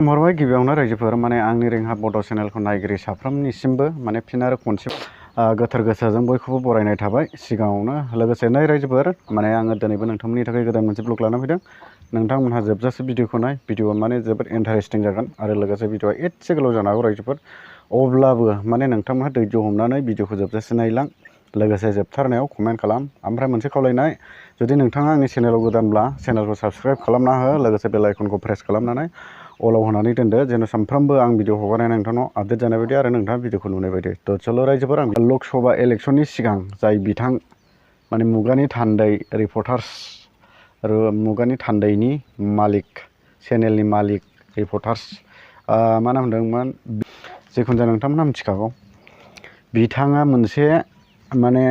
हरबाय गिबियावनो रायजोफोर माने आंनि रिंहा बड' चेनेलखौ नायगिरि साफ्रोमनिसिमबो माने फिन आरो खनसे गोथार गोसोजों बयखौबो बरायनाय थाबाय सिगाङावनो लोगोसे नै रायजोफोर माने आङो दिनैबो नोंथांमोननि थाखाय गोदान मोनसे ब्लग लाना फैदों नोंथांमोनहा जोबजासे भिडिअखौ नाय भिडिअआ माने जोबोद इन्टारेस्टिं जागोन आरो लोगोसे भिडिअआ एसे गोलाव जानो हागौ रायजोफोर अब्लाबो माने नोंथांमोनहा धैर्य हमनानै भिडिअखौ जोबजासे नायलां लोगोसे जोबथारनायाव कमेन्ट खालाम ओमफ्राय मोनसे खावलायनाय जुदि नोंथाङा आंनि चेनेलाव गोदानब्ला चेनेलखौ साबस्क्राइब खालामना हो लोगोसे बेल आइकनखौ प्रेस खालामनानै अलाव होनानै दोनदो जेन सानफ्रामबो आं भिडिअ हगारनाय नोंथांनाव आपडेट जानाय बायदि आरो नोंथाङा भिडिअखौ नुनाय बायदि थ' चलो रायजोफोर आं लक सभा इलेक्सननि सिगां जाय बिथां माने मुगानि थान्दै रिपर्टार्स आरो मुगानि थान्दैनि मालिक चेनेलनि मालिक रिपर्टार्स मा नाम होनदोंमोन जिखुनु जाया नोंथांमोनहा मिथिखागौ बिथाङा मोनसे माने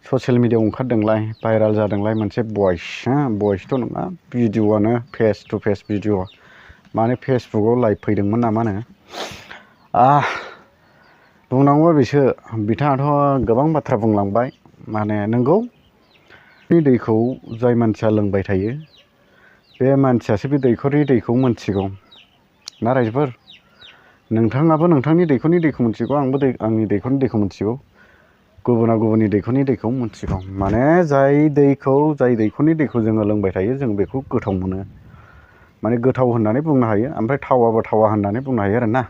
ससियेल मिडियायाव ओंखारदोंलाय भाइराल जादोंलाय मोनसे भइसथ' नङा भिडिअ'आनो फेस टु फेस भिडिअ' माने फेसबुकआव लाइभ फैदोंमोन नामानो बुंनांगौआ बिसो बिथाङाथ' गोबां बाथ्रा बुंलांबाय माने नंगौ दैखौ जाय मानसिया लोंबाय थायो बे मानसियासो बे दैखरनि दैखौ मोनथिगौ ना रायजोफोर नोंथाङाबो नोंथांनि दैखरनि दैखौ मोनथिगौ आंबो आंनि दैखरनि दैखौ मोनथिगौ गुबुना गुबुननि दैखरनि दैखौ मोनथिगौ माने जाय दैखरनि दैखौ जोङो लोंबाय थायो जों बेखौ गोथाव मोनो माने गोथाव होननानै बुंनो हायो ओमफ्राय थावाबो थावा होननानै बुंनो हायो आरोना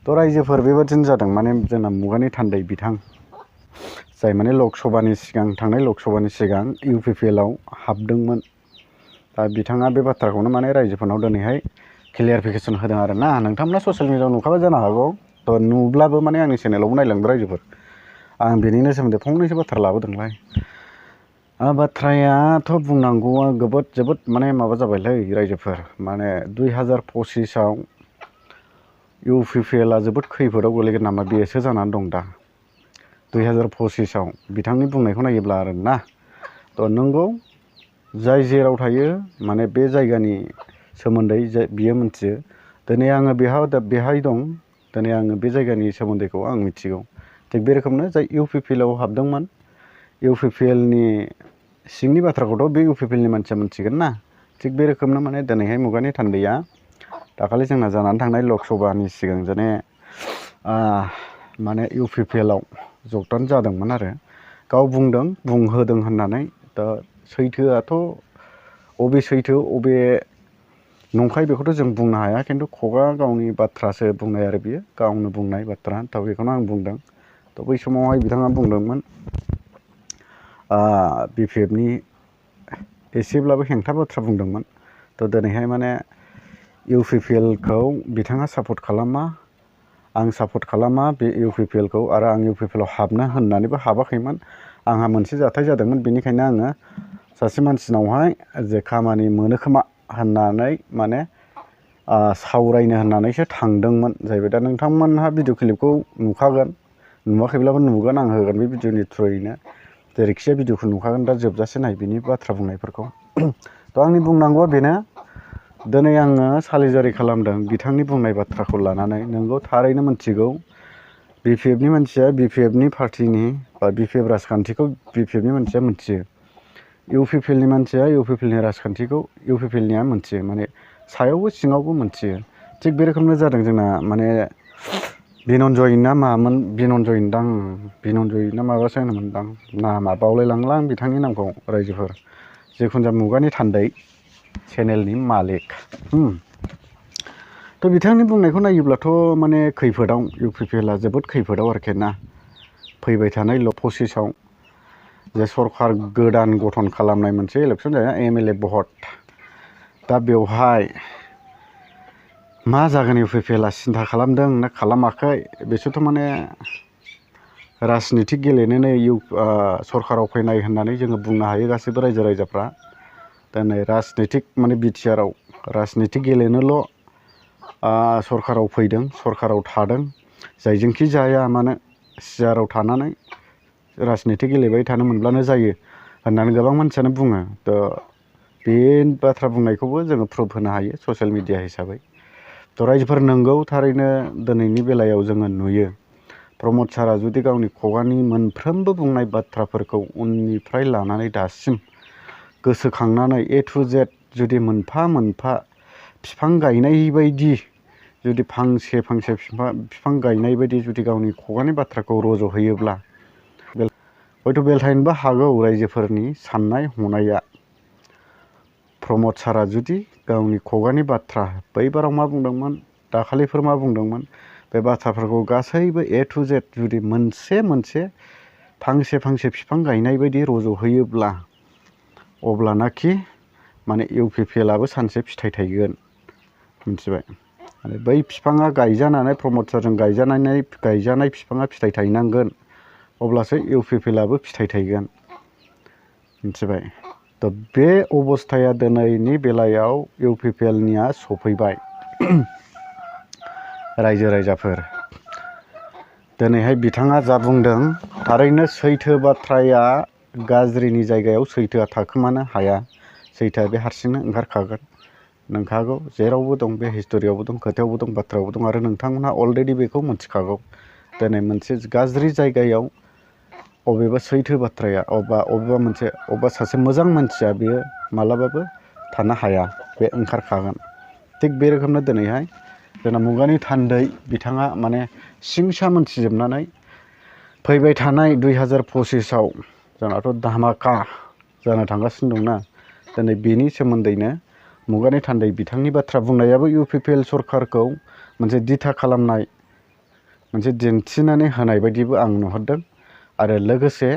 थ' रायजोफोर बेबादिनो जादों माने जोंना मुगानि थान्दै बिथां जाय माने लक सभानि सिगां थांनाय लक सभानि सिगां UPPL आव हाबदोंमोन दा बिथाङा बे बाथ्राखौनो माने रायजोफोरनाव दिनैहाय क्लियारिफिकेसन होदों आरोना नोंथांमोना ससियेल मिडियायाव नुखाबाय जानो हागौ थ' नुब्लाबो माने आंनि चेनेलावबो नायलांदो रायजोफोर आं बेनिनो सोमोन्दै फंनैसो बाथ्रा लाबोदोंलाय बाथ्रायाथ' बुंनांगौआ जोबोद माने माबा जाबायलै रायजोफोर माने 2025आव UPPL आ जोबोद खैफोदाव गोलैगोन नामा बेसो जानानै दं दा 2025आव बिथांनि बुंनायखौ नायोब्ला आरोना थ' नंगौ जाय जेराव थायो माने बे जायगानि सोमोन्दै बियो मिथियो दिनै आङो बेहाय दं दिनै आङो बे जायगानि सोमोन्दैखौ आं मिथिगौ थिग बे रोखोमनो जाय UPPL आव हाबदोंमोन UPPL नि सिंनि बाथ्राखौथ' बे UPPL नि मानसिया मिथिगोन ना थिग बे रोखोमनो माने दिनैहाय मुगानि थान्दैया दाखालि जोंना जानानै थांनाय लक सभानि सिगां जाने माने UPPL आव जगदान जादोंमोन आरो गाव बुंहोदों होननानै दा सैथोआथ' अबे सैथो अबे नंखाय बेखौथ' जों बुंनो हाया खिन्थु खुगा गावनि बाथ्रासो बुंनाय आरो बियो गावनो बुंनाय बाथ्रा दा बेखौनो आं बुंदों थ' बै समावहाय बिथाङा बुंदोंमोन BPF नि एसेब्लाबो हेंथा बाथ्रा बुंदोंमोन थ' दिनैहाय माने UPPL खौ बिथाङा सापर्ट खालामा आं सापर्ट खालामा बे UPPL खौ आरो आं UPPL आव हाबनो होननानैबो हाबाखैमोन आंहा मोनसे जाथाय जादोंमोन बेनिखायनो आङो सासे मानसिनावहाय जे खामानि मोनो खोमा होननानै माने सावरायनो होननानैसो थांदोंमोन जाहैबाय दा नोंथांमोनहा भिडिअ क्लिपखौ नुखागोन नुवाखैब्लाबो नुगोन आं होगोन बे भिडिअनि थ्रुयैनो जेरैखिजाया भिडिअखौ नुखागोन दा जोबजासे नाय बिनि बाथ्रा बुंनायफोरखौ थ' आंनि बुंनांगौआ बेनो दिनै आङो सालिजारि खालामदों बिथांनि बुंनाय बाथ्राखौ लानानै नोंगौ थारैनो मिथिगौ BPF नि मानसिया BPF नि पार्टिनि बा BPF राजखान्थिखौ BPF नि मानसिया मिथियो UPPL नि मानसिया UPPL नि राजखान्थिखौ UPPL निया मिथियो माने सायावबो सिङावबो मिथियो थिग बे रोखोमनो जादों जोंना माने बिनन्जय ना मामोन बिनन्जय ना माबासो होनोमोनदां नामा बावलायलांला आं बिथांनि नामखौ रायजोफोर जिखुनु जाया मुगानि थान्दै चेनेलनि मालिक थ' बिथांनि बुंनायखौ नायोब्लाथ' माने खैफोदाव UPPL आ जोबोद खैफोदाव आरोखि ना फैबाय थानाय 25आव जे सरखार गोदान गठन खालामनाय मोनसे इलेक्सन जाया MLA भट दा बेवहाय मा जागोन UPPL आ सिन्था खालामदों ना खालामाखै बिसोरथ' माने राजनितिक गेलेनोनो सरखाराव फैनाय होननानै जोङो बुंनो हायो गासैबो रायजो राजाफ्रा दिनै राजनितिक माने BTR आव राजनितिक गेलेनोल' सरखाराव फैदों सरखाराव थादों जायजोंखि जाया मानो सिआराव थानानै राजनितिक गेलेबाय थानो मोनब्लानो जायो होननानै गोबां मानसियानो बुङो थ' बे बाथ्रा बुंनायखौबो जोङो प्रुफ होनो हायो ससियेल मिडिया हिसाबै थ' रायजोफोर नंगौ थारैनो दिनैनि बेलायाव जोङो नुयो प्रमद सारा जुदि गावनि खुगानि मोनफ्रोमबो बुंनाय बाथ्राफोरखौ उननिफ्राय लानानै दासिम गोसोखांनानै A to Z जुदि मोनफा मोनफा बिफां गायनाय बायदि जुदि फांसे फांसे बिफां गायनाय बायदि जुदि गावनि खुगानि बाथ्राखौ रज'होयोब्ला हयथ' बेलथायनोबो हागौ रायजोफोरनि साननाय हनाया। प्रमद सारा जुदि गावनि खुगानि बाथ्रा बैबाराव मा बुंदोंमोन, दाखालिफोर मा बुंदोंमोन, बे बाथ्राफोरखौ गासैबो A to Z जुदि मोनसे मोनसे फांसे फांसे बिफां गायनाय बायदि रज'होयोब्ला अब्लानाखि माने UPPLआबो सानसे फिथाइ थायगोन, मिथिबाय। आरो बै बिफाङा गायजानानै प्रमद सारजों गायजानाय बिफाङा फिथाइ थायनांगोन, अब्लासो UPPLआबो फिथाइ थायगोन, मिथिबाय। थ' बे अबस्थाया दिनैनि बेलायाव UPPLनिया सफैबाय। रायजो राजाफोर, दिनैहाय बिथाङा जा बुंदों थारैनो सैथो बाथ्राया गाज्रिनि जायगायाव सैथोआ थाखोमानो हाया। सैथोआ बे हारसिंनो ओंखारखागोन। नोंखागौ, जेरावबो दं, बे हिस्ट'रियावबो दं, खोथायावबो दं, बाथ्रायावबो दं, आरो नोंथांमोनहा अलरेडि बेखौ मिथिखागौ। दिनै मोनसे गाज्रि जायगायाव अबेबा सैथो बाथ्राया अबेबा सासे मोजां मानसिया बेयो मालाबाबो थानो हाया, बे ओंखारखागोन। थिग बे रोखोमनो दिनैहाय जोंना मुगानि थान्दै बिथाङा माने सिंसा मोनथिजोबनानै फैबाय थानाय 2025आव जोंनाथ' धामाका जानो थांगासिनो दंना, दिनै बेनि सोमोन्दैनो मुगानि थान्दै बिथांनि बाथ्रा बुंनायाबो UPPL सरकारखौ मोनसे दिथा खालामनाय, मोनसे दिन्थिनानै होनाय बायदिबो आं नुहुरदों। आरो लोगोसे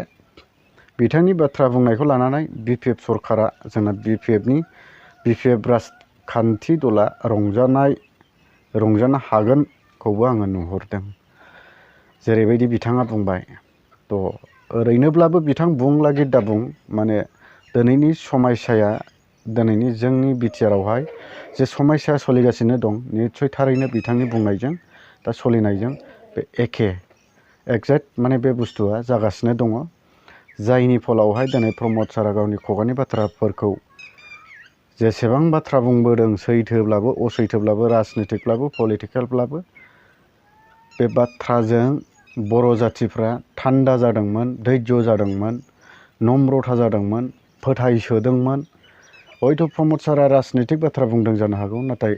बिथांनि बाथ्रा बुंनायखौ लानानै BPF सरकारा, जोंना BPF राजखान्थि दला रंजानो हागोनखौबो आङो नुहुरदों। जेरैबायदि बिथाङा बुंबाय, थ' ओरैनोब्लाबो बिथां बुंलागि दा बुं, माने दिनैनि समस्याया, दिनैनि जोंनि बिटिआरआवहाय जे समस्या सोलिगासिनो दं, निस्सय थारैनो बिथांनि बुंनायजों दा सोलिनायजों बे एक्जेक्ट माने बे बुस्थुआ जागासिनो दङ। जायनि फलावहाय दिनै प्रमद सारा गावनि खुगानि बाथ्राफोरखौ जेसेबां बाथ्रा बुंबोदों, सैथोब्लाबो असैथोब्लाबो, राजनितिकब्लाबो पलिटिकेलब्लाबो, बे बाथ्राजों बर' जाथिफ्रा थान्दा जादोंमोन, धैर्य जादोंमोन, नम्रथा जादोंमोन, फोथायसोदोंमोन। हयथ' प्रमद सारा राजनितिक बाथ्रा बुंदों जानो हागौ, नाथाय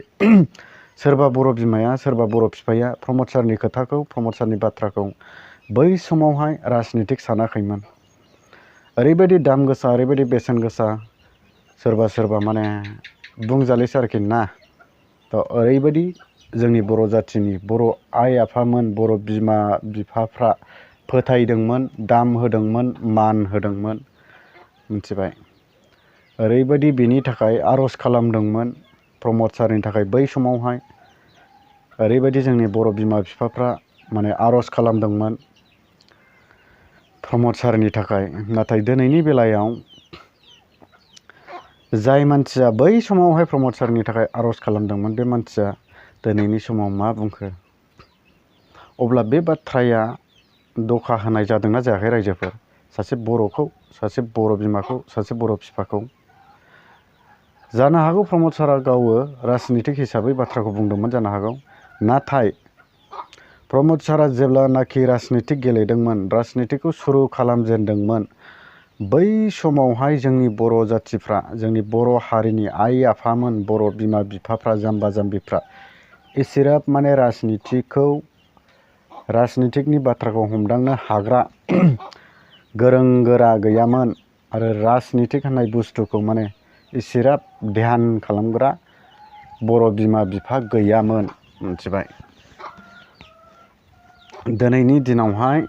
सोरबा बर' बिमाया, सोरबा बर' बिफाया प्रमद सारनि खोथाखौ, प्रमद सारनि बाथ्राखौ बै समावहाय राजनितिक सानाखैमोन। ओरैबायदि दाम गोसा, ओरैबायदि बेसेन गोसा, सोरबा माने बुंजालिसो आरोखि ना। थ' ओरैबायदि जोंनि बर' जाथिनि बर' आइ आफामोन, बर' बिमा बिफाफ्रा फोथायदोंमोन, दाम होदोंमोन, मान होदोंमोन, मिथिबाय। ओरैबायदि बेनि थाखाय आर'ज खालामदोंमोन प्रमद सारनि थाखाय बै समावहाय, ओरैबायदि जोंनि बर' बिमा बिफाफ्रा माने आर'ज खालामदोंमोन प्रमद सारनि थाखाय। नाथाय दिनैनि बेलायाव जाय मानसिया बै समावहाय प्रमद सारनि थाखाय आर'ज खालामदोंमोन, बे मानसिया दिनैनि समाव मा बुंखो? अब्ला बे बाथ्राया दखा होनाय जादोंना जायाखै रायजोफोर? सासे बर'खौ, सासे बर' बिमाखौ, सासे बर' बिफाखौ। जानो हागौ प्रमद सारा गावो राजनितिक हिसाबै बाथ्राखौ बुंदोंमोन जानो हागौ। नाथाय प्रमद सारा जेब्लानाखि राजनितिक गेलेदोंमोन, राजनितिकखौ सुरु खालामजेनदोंमोन, बै समावहाय जोंनि बर' जाथिफ्रा, जोंनि बर' हारिनि आइ आफामोन, बर' बिमा बिफाफ्रा, जाम्बा जाम्बिफ्रा एसेग्राब माने राजनितिकनि बाथ्राखौ हमदांनो हाग्रा गोरों गोरा गैयामोन। आरो राजनितिक होननाय बुस्थुखौ माने एसेग्राब ध्यान खालामग्रा बर' बिमा बिफा गैयामोन, मिथिबाय। दिनैनि दिनावहाय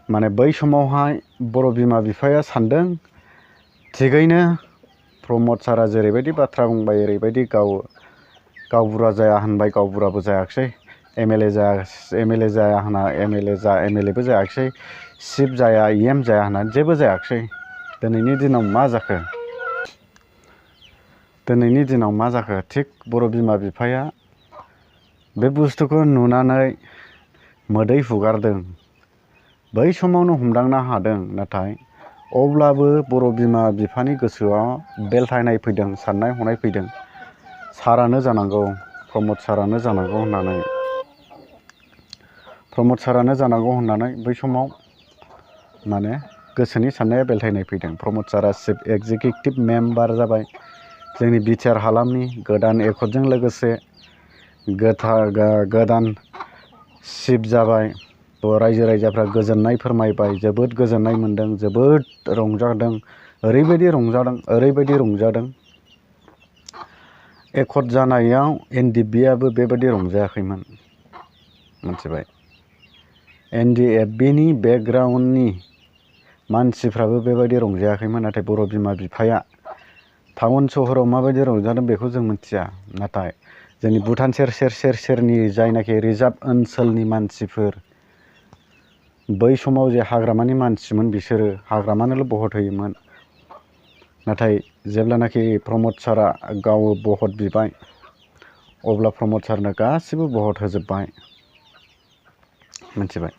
माने बै समावहाय बर' बिमा बिफाया सानदों, थिगैनो प्रमद सारा जेरैबायदि बाथ्रा बुंबाय, ओरैबायदि गावबुरा जाया होनबाय, गावबुराबो जायाखिसै, MLA जाया होनना MLAबो जायाखिसै, चिफ जाया, EM जाया होनना जेबो जायाखिसै। दिनैनि दिनाव मा जाखो? दिनैनि दिनाव मा जाखो? थिग बर' बिमा बिफाया बे बुस्थुखौ नुनानै मोदै हुगारदों, बै समावनो हमदांनो हादों। नाथाय अब्लाबो बर' बिमा बिफानि गोसोआव बेलथायनाय फैदों, साननाय हनाय फैदों, सारानो जानांगौ, प्रमद सारानो जानांगौ होननानै बै समाव माने गोसोनि साननाया बेलथायनाय फैदों। प्रमद सारा चिफ एक्जिकिउटिभ मेम्बार जाबाय, जोंनि बिटिआर हालामनि गोदान एकर्डजों लोगोसे गोदान शिफ्ट जाबाय। रायजो राजाफ्रा गोजोननाय फोरमायबाय, जोबोद गोजोननाय मोन्दों, जोबोद रंजादों, ओरैबायदि रंजादों। एकर्ड जानायाव NDFBआबो बेबायदि रंजायाखैमोन, मिथिबाय। NDFBनि बेकग्राउन्डनि मानसिफ्राबो बेबायदि रंजायाखैमोन। नाथाय बर' बिमा बिफाया टाउन सहराव माबायदि रंजादों बेखौ जों मिथिया। नाथाय जोंनि भुटान सेरनि जायनाखि रिजार्भ ओनसोलनि मानसिफोर, बै समाव जे हाग्रामानि मानसिमोन बिसोरो हाग्रामानोल' भट होयोमोन। नाथाय जेब्लानाखि प्रमद सारा गाव भट बिबाय, अब्ला प्रमद सारनो गासिबो भट होजोब्बाय, मिथिबाय।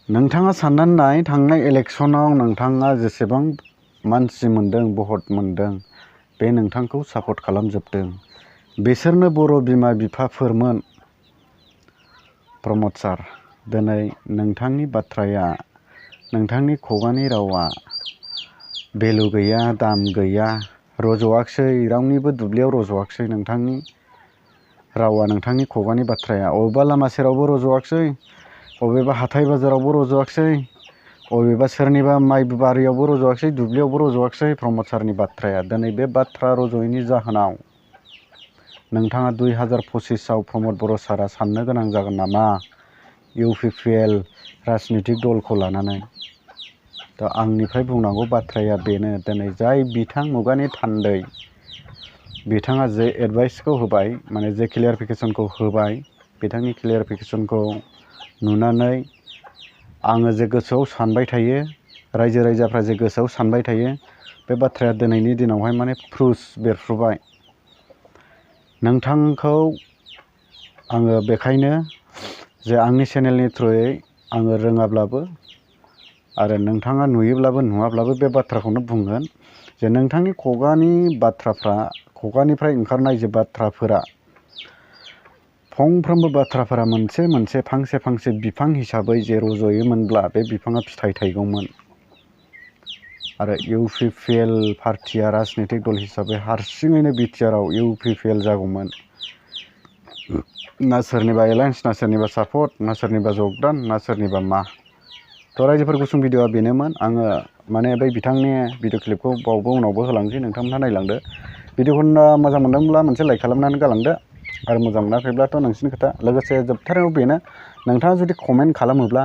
नोंथाङा साननानै नाय, थांनाय इलेक्सनाव नोंथाङा जेसेबां मानसि मोन्दों, भट मोन्दों, बे नोंथांखौ सापर्ट खालामजोबदों। बिसोरनो बर' बिमा बिफाफोरमोन। प्रमद सार, दिनै नोंथांनि बाथ्राया, नोंथांनि खुगानि रावा भेलु गैया, दाम गैया, रज'वाखसै, रावनिबो दुब्लियाव रज'वाखसै। नोंथांनि रावा, नोंथांनि खुगानि बाथ्राया अबेबा लामा सेरावबो रज'वाखसै, अबेबा हाथाय बाजारावबो रज'वाखसै, अबेबा सोरनिबा माइ बारियावबो रज'वाखसै, दुब्लियावबो रज'वाखसै प्रमद सारनि बाथ्राया। दिनै बे बाथ्रा रज'यैनि जाहोनाव नोंथाङा 2025आव प्रमद बर' सारा साननो गोनां जागोन नामा UPPL राजनितिक दलखौ लानानै। दा आंनिफ्राय बुंनांगौ बाथ्राया बेनो, दिनै जाय बिथां मुगानि थान्दै बिथाङा जे एडभाइसखौ होबाय, माने जे क्लियारिफिकेसनखौ होबाय, बिथांनि क्लियारिफिकेसनखौ नुनानै आङो जे गोसोआव सानबाय थायो, रायजो राजाफ्रा जे गोसोआव सानबाय थायो, बे बाथ्राया दिनैनि दिनावहाय माने प्रुफ बेरफ्रुबाय। नोंथांखौ आङो बेखायनो जे आंनि चेनेलनि थ्रुयै आङो रोङाब्लाबो आरो नोंथाङा नुयोब्लाबो नुवाब्लाबो बे बाथ्राखौनो बुंगोन जे नोंथांनि खुगानि बाथ्राफ्रा, खुगानिफ्राय ओंखारनाय जे बाथ्राफोरा, फंफ्रोमबो बाथ्राफोरा मोनसे मोनसे फांसे फांसे बिफां हिसाबै जे रज'योमोनब्ला बे बिफाङा फिथाइ थायगौमोन। आरो UPPL पार्टिया राजनितिक दल हिसाबै हारसिङैनो बिटिआरआव UPPL जागौमोन। ना सोरनिबा एलायन्स, ना सोरनिबा सापर्ट, ना सोरनिबा जगदान, ना सोरनिबा मा। थ' रायजोफोर गुसुं भिडिअ'आ बेनोमोन। आङो माने बै बिथांनि भिडिअ क्लिपखौ बावबो उनावबो होलांसै, नोंथांमोनहा नायलांदो। भिडिअखौ मोजां मोनदोंब्ला मोनसे लाइक खालामनानै गालांदो, आरो मोजां मोनाखैब्लाथ' नोंसिनि खोथा। लोगोसे जोबथारनायाव बेनो, नोंथाङा जुदि कमेन्ट खालामोब्ला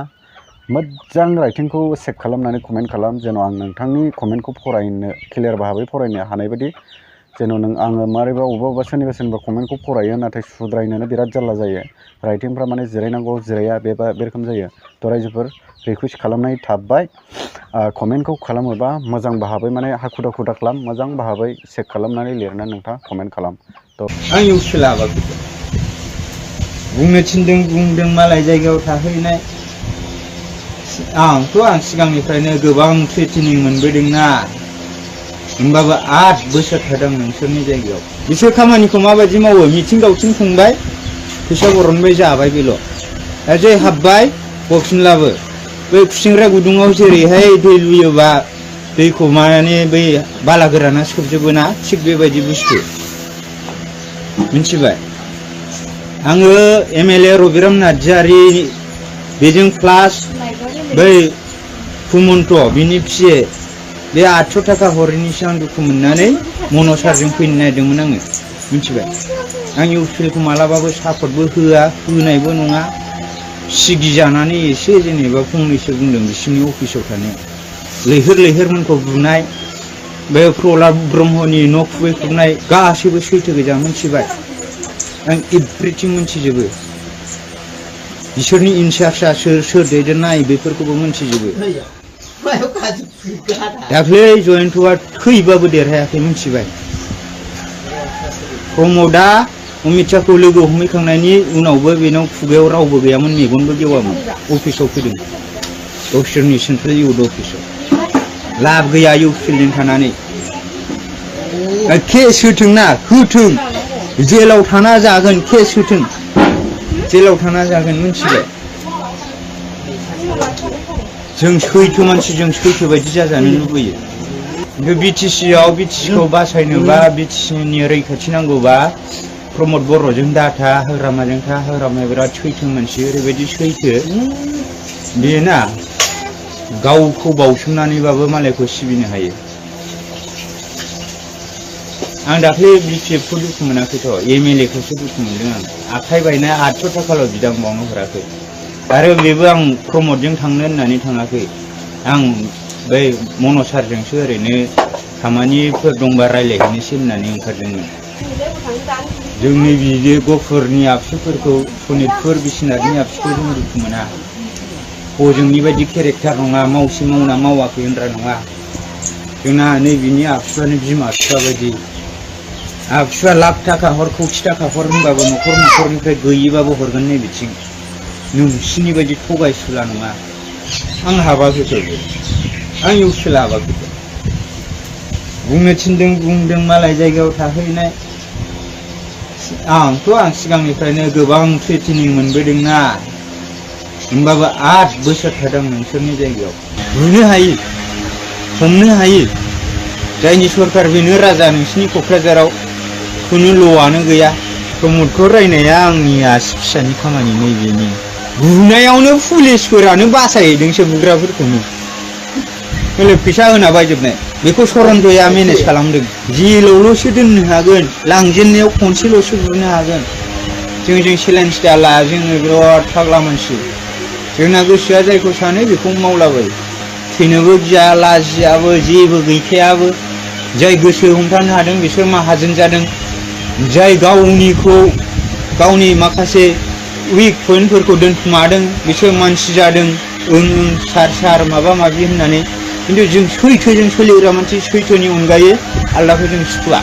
मोजां राइटिंखौ चेक खालामनानै कमेन्ट खालाम, जेन' आं नोंथांनि कमेन्टखौ फरायनो, क्लियार भाबै फरायनो हानाय बायदि। जेन' आङो मारैबा अबेबा सोरनिबा कमेन्टखौ फरायो, नाथाय सुद्रायनोनो बिराद जारला जायो। राइटिंफ्रा माने जिरायनांगौ जिराया, बे रोखोम जायो। थ' रायजोफोर रिकुवेस्ट खालामनाय थाबाय, कमेन्टखौ खालामोबा मोजां भाबै, माने हाखु दाखु दा खालाम, मोजां भाबै चेक खालामनानै लिरनानै नोंथाङा कमेन्ट खालाम। आं इउपिपिएल आबादखौ बुंनो थिनदों, बुंदों, मालाय जायगायाव थाहैनाय। आं सिगांनिफ्रायनो गोबां ट्रेनिं मोनबोदोंना, होमबाबो 8 बोसोर थादों नोंसोरनि जायगायाव। बिसोर खामानिखौ माबायदि मावो, मिथिं दावथिं खुंबाय, फैसा बरनबाय, जाबाय, बेल'। दा जे हाबबाय गफिनलाबो बै खुसेंग्रा गुदुङाव जेरैहाय दै लुयोबा दैखौ माने बै बाला गोराना सोबजोबोना, थिग बेबायदि बुस्थु, मिथिबाय। आङो MLA रबिराम नार्जारि, बेजों प्लास बै कुमन्त बिनि फिए, बे 800 थाखा हरैनिसो आं दुखु मोननानै मनसारजों फैनो नागिरदोंमोन आङो, मिथिबाय। आं इउपिपिएलखौ मालाबाबो सापर्टबो होआ, होनायबो नङा। सिगि जानानै एसे जेनेबा फंनैसो बुंदों बिसिनि अफिसाव थानायाव। लैहोर लैहोरमोनखौ बुनाय, बे प्रहलाद ब्रह्मनि न' खुबैख्रुबनाय गासैबो सैथो गोजा, मिथिबाय। आं एभ्रिथिं मिथिजोबो। बिसोरनि इनचार्जआ सोर दैदेननाय बेफोरखौबो मिथिजोबो। दाख्लै जयन्तआ थैबाबो देरहायाखै, मिथिबाय। प्रमदआ अमित शाहखौ लोगो हमहैखांनायनि उनावबो बेनाव खुगायाव रावबो गैयामोन, मेगनबो गेवामोन। अफिसाव फैदों, गावसोरनि सेन्ट्रेल इउथ अफिसाव। लाब गैया इउपिपिएलजों थानानै। केस होथोंना, होथों, जेलाव थाना जागोन, केस होथों, जेलाव थाना जागोन, मिथिबाय। जों सैथो मानसिजों सैथो बायदि जाजानो लुबैयो। बिटिसिखौ बासायनोबा बिटिसिनि रैखाथि नांगौबा प्रमद बर'जों दाथा हाग्रामाजों था हाग्रामाया बिराद सैथो मानसि ओरैबायदि सैथो बेयो ना गावखौ बावसोमनानैबाबो मालायखौ सिबिनो हायो आं दाख्लै बिपिएफखौ दुखु मोनाखैथ' एमएलए खौसो दुखु मोनदों आं आखाइ बायनाय 800 थाखाल' बिदां बावनो हराखै आरो बेबो आं प्रमदजों थांनो होननानै थाङाखै आं बै मनज सारजोंसो ओरैनो खामानिफोर दंबा रायलायहैनोसै होननानै ओंखारदोंमोन जोंनि बिदि गफुरनि आबसुफोरखौ सनितपुर बिश्वनाथनि आबसुखौ जों दुखु मोना हजोंनि बायदि केरेक्टार नङा मावसे मावना मावाखै होनग्रा नङा जोंना नैबिनि आबसुआनो बिमा बिफा बायदि आबसुआ लाख थाखा हर कौटि थाखा हर होनबाबो न'खरनिफ्राय गैयिबाबो हरगोन नै बिथिं नोंसिनि बायदि थगायसुला नङा आं हाबाखैथ' आं इउसिला हाबाखैथ' बुंनो थिनदों बुंदों मालाय जायगायाव थाहैनाय आं सिगांनिफ्रायनो गोबां ट्रेनिं मोनबोदोंना होमबाबो 8 बोसोर थादों नोंसोरनि जायगायाव बुनो हायो हमनो हायो जायनि सरखार बेनो राजा नोंसिनि क'क्राझाराव खुनु ल'आनो गैया प्रमदखौ रायनाया आंनि आसि फिसानि खामानि नैबेनि बुनायावनो पुलिसफोरानो बासायहैदोंसो बुग्राफोरखौनो हले फैसा होना बायजोबनाय बेखौ सरन्जया मेनेज खालामदों जेलावल'सो दोननो हागोन लांजेननायाव खनसेल'सो बुनो हागोन जों चेलेन्ज दाला जोङो बिराद फाग्ला मानसि जोंना गोसोआ जायखौ सानो बेखौ मावलाबायो थैनोबो गिया लाजियाबो जेबो गैखायाबो जाय गोसो हमथानो हादों बिसोर माहाजोन जादों जाय गावनि माखासे उइक पइन्टफोरखौ दोनखुमादों बिसोर मानसि जादों सार माबा माबि होननानै खिन्थु जों सैथोजों सोलिग्रा मानसि सैथोनि अनगायै आलदाखौ जों सुखुआ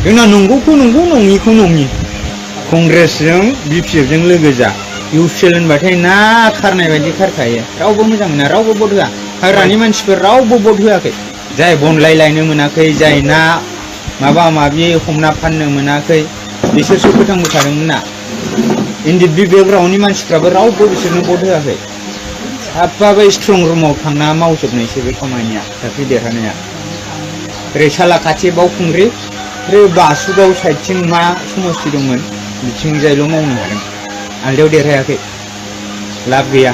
जोंना नंगौखौ नंगौ नङिखौ नङि कंग्रेसजों बिपिएफजों लोगो जा इउसिएल होनबाथाय ना खारनाय बायदि खारखायो रावबो मोजां मोना रावबो भट होआ हाग्रानि मानसिफोर रावबो भट होआखै जाय बनलाय लायनो मोनाखै जाय ना माबा माबि हमना फाननो मोनाखै बिसोरसो फोथांबोखादोंमोन ना इन्डिट बि बेकग्राउन्डनि मानसिफ्राबो रावबो बिसोरनो भट होआखै हाब्बाबो स्ट्रं रुमाव थांना मावजोबनायसो बे खामानिया दाख्लै देरहानाया ओरै सालाकाथि बावखुंग्रि ओरै बासुगाव साइडथिं मा समस्ति दंमोन बिथिंजायल' मावनो हादों आलदायाव देरहायाखै लाब गैया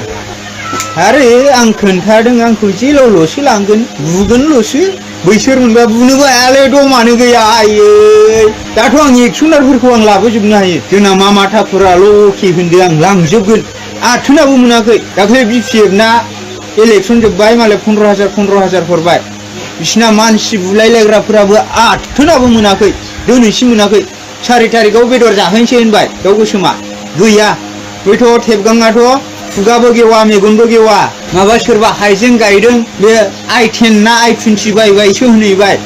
आरो आं खोन्थादों आंखौ जेलावल'सो लांगोन बुगोनल'सो बैसोर मोनबा बुनोबो हायालै दमानो गैया आयै दाथ' आं एक्सनारफोरखौ आं लाबोजोबनो हायो जोंना मा माथाफोराल' अके होनदों आं लांजोबगोन आथोनाबो मोनाखै दाख्लै बिपिएफ ना इलेक्सन जोब्बाय मालाय 15,000 हरबाय बिसिना मानसि बुलायलायग्राफोराबो आथोनाबो मोनाखै दिनैसिम मोनाखै 4 तारिखआव बेदर जाहैनोसै होनबाय दाउ गोसोमा गैया हयथ' थेबगाङाथ' खुगाबो गेवा मेगनबो गेवा माबा सोरबा हाइजें गायदों बे I10 ना I20 बायबायसो होनहैबाय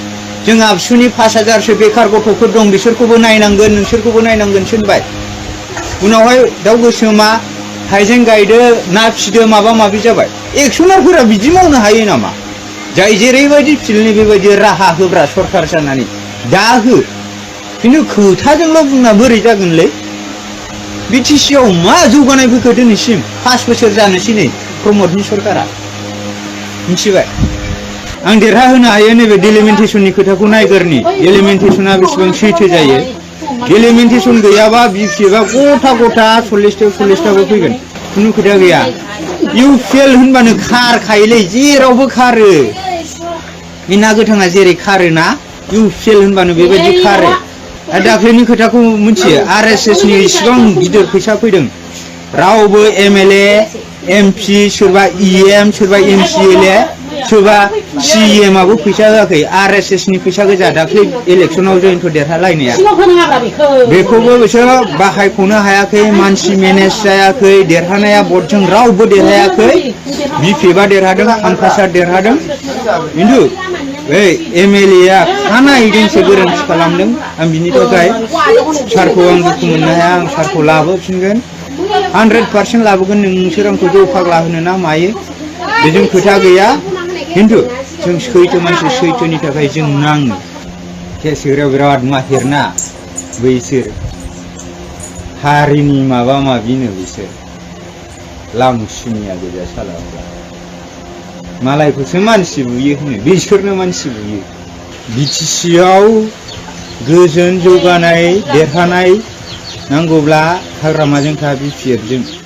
जों आबसुनि 5,000सो बेखार गथ'फोर दं बिसोरखौबो नायनांगोन नोंसोरखौबो नायनांगोनसो होनबाय उनावहाय दाउ गोसोमा हाइजें गायदो ना फिदो माबा माबि जाबाय एक्सनारफोरा बिदि मावनो हायो नामा जाय जेरैबायदि फिल्डनि बेबायदि राहा होग्रा सरखार जानानै दा हो खिन्थु खोथाजोंल' बुंना बोरै जागोनलै बिटिसिआव मा जौगानाय फैखो दिनैसिम 5 बोसोर जानोसै नै प्रमदनि सरकारा मिथिबाय आं देरहाहोनो हायो नैबे डेलिमिटेसननि खोथाखौ नायगोरनि डेलिमिटेसना बेसेबां सैथो जायो डेलिमिटेसन गैयाबा बिपिएफआ गथा 40-40टाबो फैगोन खुनु खोथा गैया इउपिएल होनबानो खारखायोलै जेरावबो खारो बे ना गोथाङा जेरै खारोना इउपिएल होनबानो बेबायदि खारो आरो दाख्लैनि खोथाखौ मिथियो आरएसएसनि इसिबां गिदिर फैसा फैदों रावबो एमएलए एमपि सोरबा इएम सोरबा एमसिएलए सोरबा सिएमआबो फैसा होआखै आरएसएसनि फैसा गोजा दाख्लै इलेक्सनाव जयन्त देरहालायनाया बेखौबो बिसोर बाहायख'नो हायाखै मानसि मेनेज जायाखै देरहानाया भटजों रावबो देरहायाखै बिपिएफआ देरहादों आमखासार देरहादों खिन्थु बै एमएलएआ खानायजोंसो गोरोन्थि खालामदों आं बिनि थाखाय सारखौ आं दुखु मोननो हाया आं सारखौ लाबोफिनगोन 100% लाबोगोन नोंसोर आंखौ जौ फाग्ला होनो ना मायो बेजों खोथा गैया खिन्थु जों सैथो मानसि सैथोनि थाखाय जों नाङो केस होग्रायाव बिराद माहिर ना बैसोर हारिनि माबा माबिनो बिसोर लांसुनिया गोजा सालाफ्रा मालायखौसो मानसि बुयो होनो बिसोरनो मानसि बुयो बिटिसिआव गोजोन जौगानाय देरहानाय नांगौब्ला हाग्रामाजों था बिपिएफजों